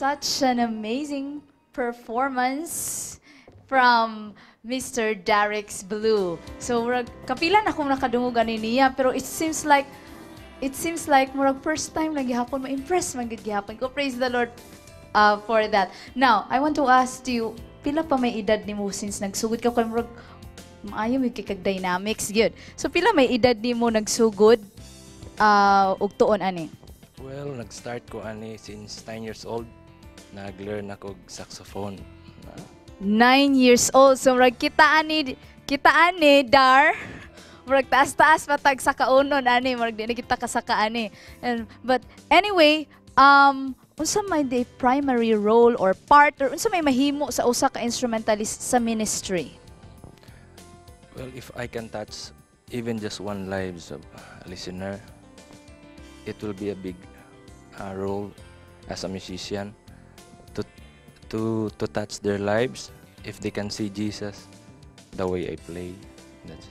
Such an amazing performance from Mr. Darix Blue. So, murag, kapila na akong nakadungog ani niya, pero it seems like murag first time lang gihapon, ma-impress man gid gihapon ko. Praise the Lord for that. Now, I want to ask you, pila pa may edad nimo since nagsugod ka? Kay murag maayo may kag dynamics gyud. So pila may edad nimo nagsugod og tuon ani? Well, nag-start ko ani since 9 years old. Nag-learn ako og saxophone. Na, 9 years old. So murag kita ani dar. Murag taas-taas patag sa kaunon ani, murag di na kita kasaka ani. And but anyway, unsa may the primary role or part or unsa may mahimo sa usa ka instrumentalist sa ministry? Well, if I can touch even just one lives of a listener, it will be a big role as a musician to touch their lives if they can see Jesus the way I play. That's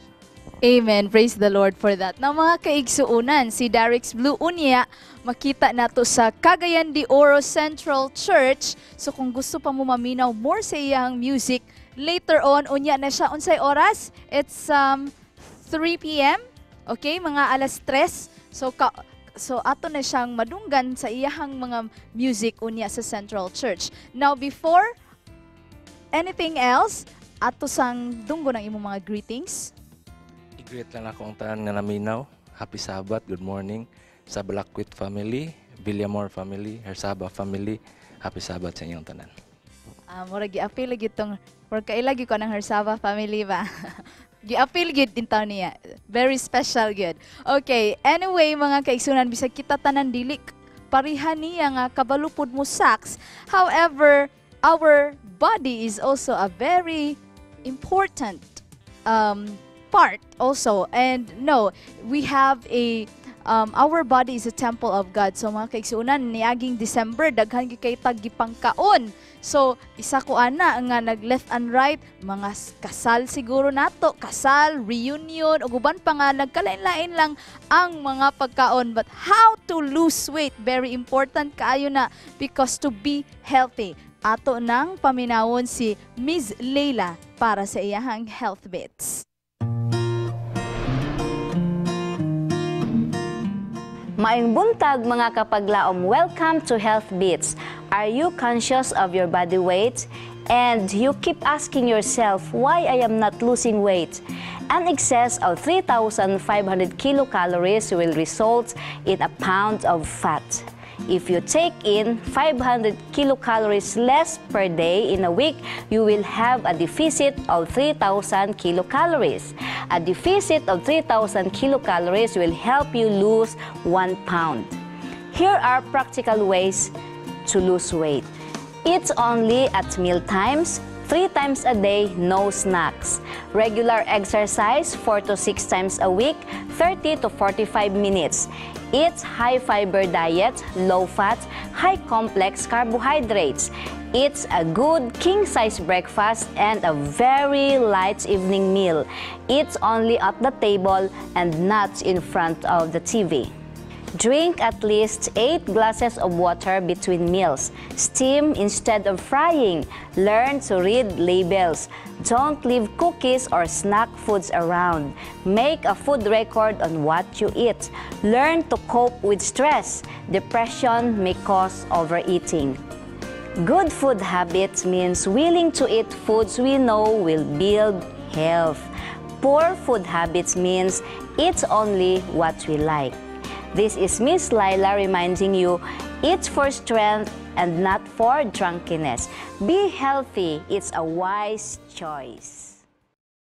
Amen. Praise the Lord for that. Now, mga kaigsuunan, si Darix Blue unya makita nato sa Cagayan de Oro Central Church. So kung gusto pa mo maminaw more sa iyang music, later on unya na siya, unsay oras? It's 3 p.m. Okay, mga alas 3. So ato na siyang madunggan sa iyahang mga music unya sa Central Church. Now, before anything else, ato sang dunggon ang imong mga greetings. I-greet lang ako ang tanan nga naminaw. Happy Sabbath, good morning sa Balakwit family, Villamor family, Hersaba family. Happy Sabbath sa inyong tanan. Ah, murag gi-appeal gyud tong murag kaila gyud ko ng Hersaba family ba. Gi-appeal gyud din taon niya. Very special gyud. Okay, anyway, mga kaigsunan, bisag kita tanan dili pareha niya nga kabalo pud mo sax. However, our body is also a very important part also. And no, we have a our body is a temple of God. So mga kaigsunan, niaging December, daghan gyud kay tag gipangkaon. So isa ko ana nga nag left and right, mga kasal siguro nato, kasal, reunion ug uban pa nga nagkalain-lain lang ang mga pagkaon. But how to lose weight, very important kaayo na because to be healthy. Ato nang paminawon si Ms. Leila para sa iyahang health bits. Maayong buntag, mga kapaglaom. Welcome to Health Beats. Are you conscious of your body weight? And you keep asking yourself why I am not losing weight? An excess of 3,500 kilocalories will result in a pound of fat. If you take in 500 kilocalories less per day in a week, you will have a deficit of 3,000 kilocalories. A deficit of 3,000 kilocalories will help you lose 1 pound. Here are practical ways to lose weight. Eat only at meal times, 3 times a day, no snacks. Regular exercise 4 to 6 times a week, 30 to 45 minutes. Eat high-fiber diet, low-fat, high-complex carbohydrates. Eat a good king-size breakfast and a very light evening meal. Eat only at the table and not in front of the TV. Drink at least 8 glasses of water between meals. Steam instead of frying. Learn to read labels. Don't leave cookies or snack foods around. Make a food record on what you eat. Learn to cope with stress. Depression may cause overeating. Good food habits means willing to eat foods we know will build health. Poor food habits means eat only what we like. This is Miss Laila reminding you, eat for strength and not for drunkenness. Be healthy. It's a wise choice.